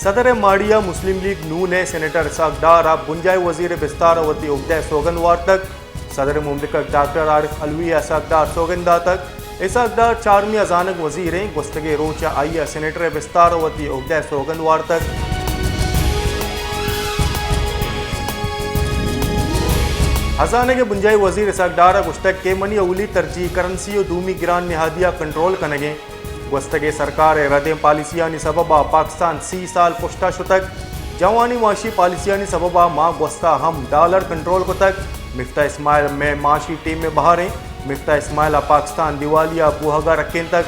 صدر ءِ ماڑی ءَ مسلم لیگ نون ءِ سینیٹر اسحاق ڈار ءَ بنجاہی وزیر ءِ بستار ءَ وتی عہدہ ءِ سوگند وارتگ۔ صدر مملکت ڈاکٹر عارف علوی ءَ اسحاق ڈار سوگند داتگ۔ اسحاق ڈار چارمی ہزانگ وزیر ایں۔ گوستگیں روچ ءَ آئی ءَ سینیٹر ءِ بستار ءَ وتی عہدہ ءِ سوگند وارتگ۔ ہزانگ ءِ بنجاہی وزیر اسحاق ڈار ءَ گوشتگ کہ منی اولی ترجیح کرنسی ءُ دومی گران نہادی ءَ کنٹرول کنگ ایں۔ گوستگیں سرکار ءِ ردیں پالیسیانی سبب ءَ پاکستان سی سال پشت ءَ شتگ۔ جوانیں معاشی پالیسیانی سبب ءَ ما گوست ءَ ہم ڈالر کنٹرول کتگ۔ مفتاح اسماعیل مئے معاشی ٹیم ءِ بہر ایں۔ مفتاح اسماعیل ءَ پاکستان دیوالیہ بوہگ ءَ رکینتگ۔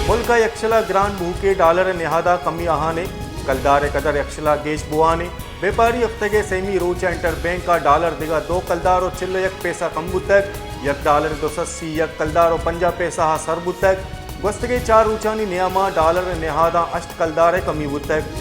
ملک ءَ یکشل ءَ گران بوہوکیں ڈالر ءِ نہاد ءَ کمی آہان ایں۔ کلدار ءِ قدر یکشل ءَ گیش بوان ایں۔ بیپاری ہفتگ ءِ سیمی روچ ءَ انٹر بینک ءَ ڈالر دگہ دو کلدار ءُ چل ءُ یک پیسہ کم بوتگ، یک ڈالر ءِ دو سد سی یک کلدار ءُ پنجاہ پیسہ ءَ سر بوتگ۔ گوستگیں چار روچانی نیام ءَ ڈالر ءِ نہاداں ہشت کلدار ءِ کمی بوتگ۔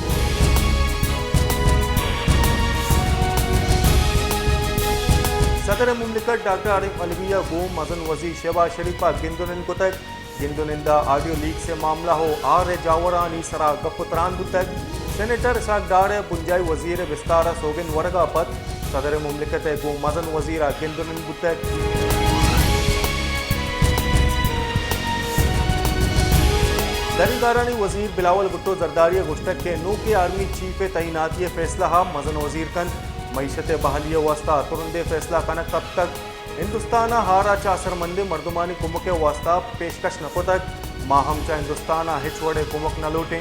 صدر مملکت ڈاکٹر عارف علوی ءَ گوں مزن وزیر شہباز شریف ءَ گند ءُ نند کتگ۔ گند ءُ نند ءَ آڈیو لیکس ءِ معاملہ ءُ آر ءِ جاورانی سرا گپ ءُ تران بوتگ۔ سینیٹر اسحاق ڈار ءِ بنجاہی وزیر ءِ بستار ءَ سوگند ورگ ءَ پد صدر مملکت ءِ گوں مزن وزیر ءَ گند ءُ نند بوتگ۔ دریگارانی وزیر بلاول بھٹو زرداری ءَ گوشتگ کہ نوکیں آرمی چیف ءِ تعیناتی ءِ فیصلہ ءَ مزن وزیر کنت، معیشت ءِ بحالی ءِ واستہ ترندیں فیصلہ کنگ کپتگ۔ ہندوستان ءَ ہار ءَ چہ اثرمندیں مردمانی کمک ءِ واستہ پیشکش نہ کتگ، ما ہم چہ ہندوستان ءَ ہچ وڑیں کمک نہ لوٹیں۔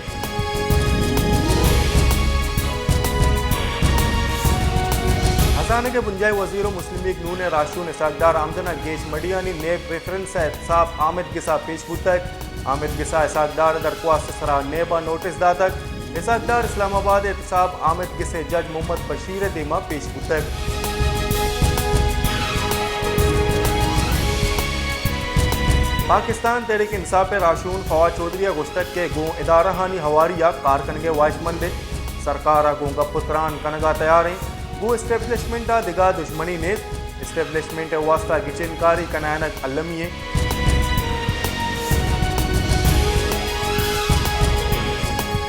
ہزانگ ءِ بنجاہی وزیر ءُ مسلم لیگ نون ءِ راہشون اسحاق ڈار آمدن ءَ گیش مڈیانی نیب ریفرنس ءِ احتساب آمد گس ءَ پیش بوتگ۔ آمد گس ءَ اسحاق ڈار ءِ درخواست ءِ سرا نیب ءَ نوٹس داتگ۔ اسحاق ڈار اسلام آباد ءِ احتساب آمد گس ءِ جج محمد بشیر ءِ دیما پیش بوتگ۔ پاکستان تحریک انصاف ءِ راہشون فواد چوہدری ءَ گوشتگ کہ گوں ادارہانی ہواری ءَ کار کنگ ءِ واہشمند ایں، سرکار ءَ گوں گپ ءُ تران کنگ ءَ تیار ایں، گوں اسٹیبلشمنٹ ءَ دگہ دژمنی نیست۔ اسٹیبلشمنٹ ءِ واستہ گچین کاری کنائینگ المی ایں۔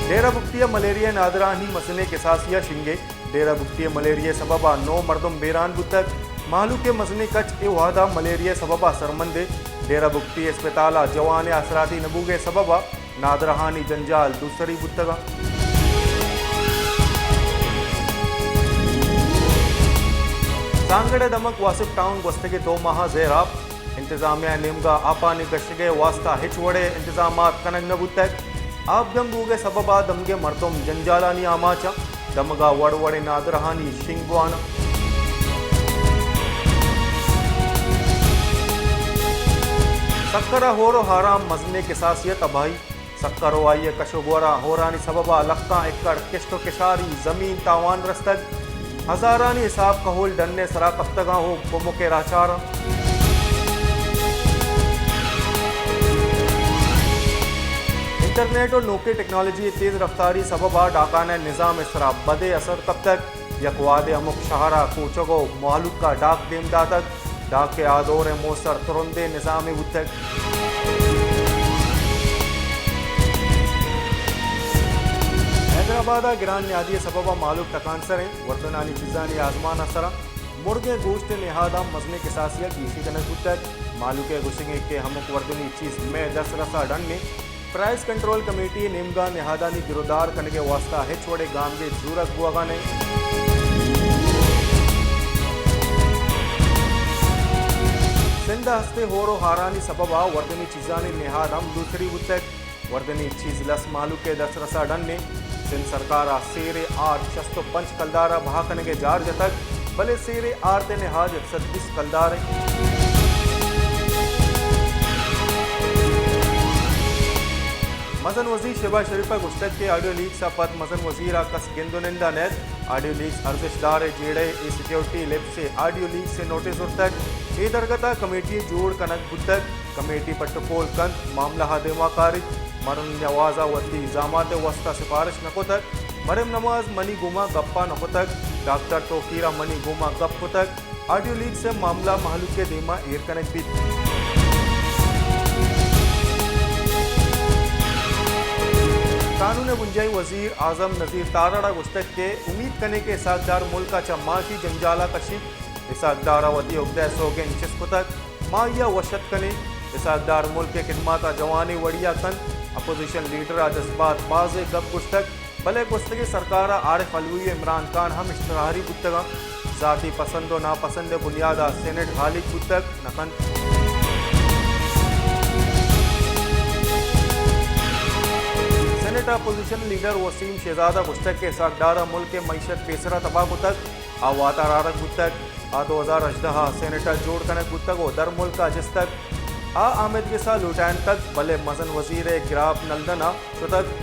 ڈیرہ بگٹی ءَ ملیریا ءِ نادراہانی مزنیں کساسی ءَ شنگ ایں۔ ڈیرہ بگٹی ءَ ملیریا ءِ سبب ءَ نو مردم بیران بوتگ۔ مہلوک ءِ مزنیں کچ اے وہد ءَ ملیریا ءِ سبب ءَ سرمند ایں۔ ڈیرہ بگٹی اسپتال ءَ جوان ءِ آسراتی نہ بوگ ءِ سبب ءَ نادراہانی جنجال دوسری بوتگ اَنت۔ سانگڑ ءِ دمگ واصف ٹاؤن گوستگیں دو ماہ ءَ زیر آپ، انتظامیہ ءِ نیمگ ءَ آپانی کشگ ءِ واستہ ہچ وڑیں انتظامات کنگ نہ بوتگ۔ آپ جم بوگ ءِ سبب ءَ دمگ ءِ مردم جنجالانی آماچ اَنت۔ دمگ ءَ وڑ وڑیں نادراہانی شنگ بوان اَنت۔ سکر ءَ ہور ءُ ہاراں مزنیں کساسی ءَ تباہی۔ سکر ءُ آئی ءِ کش ءُ گور ءَ ہورانی سبب ءَ لکاں ایکڑ کشت ءُ کشاری زمین تاوان رستگ۔ ہزارانی حساب کہول ڈن ءِ سرا کپتگ اَنت ءُ کمک ءِ راہچار اَنت۔ انٹرنیٹ ءُ نوکیں ٹیکنالوجی ءِ تیز رفتاری سبب ءَ ڈاکانی نظام ءِ سرا بدیں اثر کپتگ۔ یک وہدے ہمک شہر ءَ کوچگ ءُ مہلوک ءَ ڈاک دیم داتگ۔ ڈاک ءِ آ دور ءِ موسر ترندیں نظامے بوتگ۔ حیدرآباد ءَ گران نیادی ءِ سبب ءَ مہلوک تکانسر ایں۔ وردنانی چیزانی آزمان ءِ سرا مرگ ءِ گوشت ءِ نہاداں مزنیں کساسی ءَ گیشی کنگ بوتگ۔ مہلوک ءِ گوشگ ایں کہ ہمک وردنی چیز مئے دست رس ءَ ڈن ایں۔ پرائس کنٹرول کمیٹی ءِ نیمگ ءَ نہادانی گرودار کنگ ءِ واستہ ہچ وڑیں گامگیج زورگ بوہگ ءَ نہ ایں۔ سندھ ءَ ہستیں ہور ءُ ہارانی سبب ءَ وردنی چیزانی نہاد ہم دوسری بوتگ۔ وردنی چیز لس مہلوک ءِ دست رس ءَ ڈن ایں۔ سندھ سرکار ءَ سیر ءِ آرت شست ءُ پنچ کلدار ءَ بہا کنگ ءِ جار جتگ، بلے سیر ءِ آرت ءِ نہاد یک سد بیست کلدار ایں۔ مزن وزیر شہباز شریف ءَ گوشتگ کہ آڈیو لیکس ءَ پد مزن وزیر ءَ کس گند ءُ نند ءَ نئیت۔ آڈیو لیکس ارزشت داریں جیڑہے، اے سیکورٹی لیپس ءِ آڈیو لیکس ءِ نوٹس زرتگ۔ اے درگت ءَ کمیٹی جوڑ کنگ بوتگ۔ کمیٹی پٹ ءُ پول کنت، معاملہ ءَ دیما کاریت۔ مریم نواز ءَ وتی زامات ءِ واستہ سفارش نہ کتگ۔ مریم نواز منی گوما گپ ءَ نہ کتگ۔ ڈاکٹر توقیر ءَ منی گوما گپ کتگ۔ آڈیو لیکس ءِ معاملہ مہلوک ءِ دیما ایر کنگ بیت۔ قانون ءِ بنجاہی وزیر اعظم نذیر تارڑ ءَ گوشتگ کہ امیت کنیں کہ اسحاق ڈار ملک ءَ چہ معاشی جنجال ءَ کشیت۔ اسحاق ڈار ءَ وتی اگدہ ءِ سوگند چست کتگ، ما آئی ءَ وش اتک کنیں۔ اسحاق ڈار ملک ءِ خدمات ءَ جوانیں وڑے ءَ کنت۔ اپوزیشن لیڈر ءَ جذبات بازیں گپ گوشتگ، بلے گوستگیں سرکار ءَ عارف علوی ءُ عمران خان ہم اشتہاری بوتگ انت۔ ذاتی پسند ءُ ناپسند ءِ بنیاد ءَ سینیٹ ہالیگ بوتگ نہ کنت۔ سینیٹ ءِ اپوزیشن لیڈر وسیم شہزاد ءَ گوشتگ کہ اسحاق ڈار ءَ ملک ءِ معیشت پیسرا تباہ کتگ، آ واتر آرگ بوتگ، آ دو ہزار ہژدہ ءَ سینیٹ ءَ جوڑ کنگ بوتگ ءُ در ملک ءَ جستگ۔ آ آ مجلس ءَ لوٹائینتگ، بلے مزن وزیر ءِ گراپ نلدن ءَ شتگ۔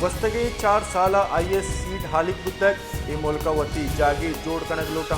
گوستگیں چار سال ءَ آئی ءِ سیٹ ہالیگ بوتگ، اے ملک ءَ وتی جاگیر جوڑ کنگ لوٹاں۔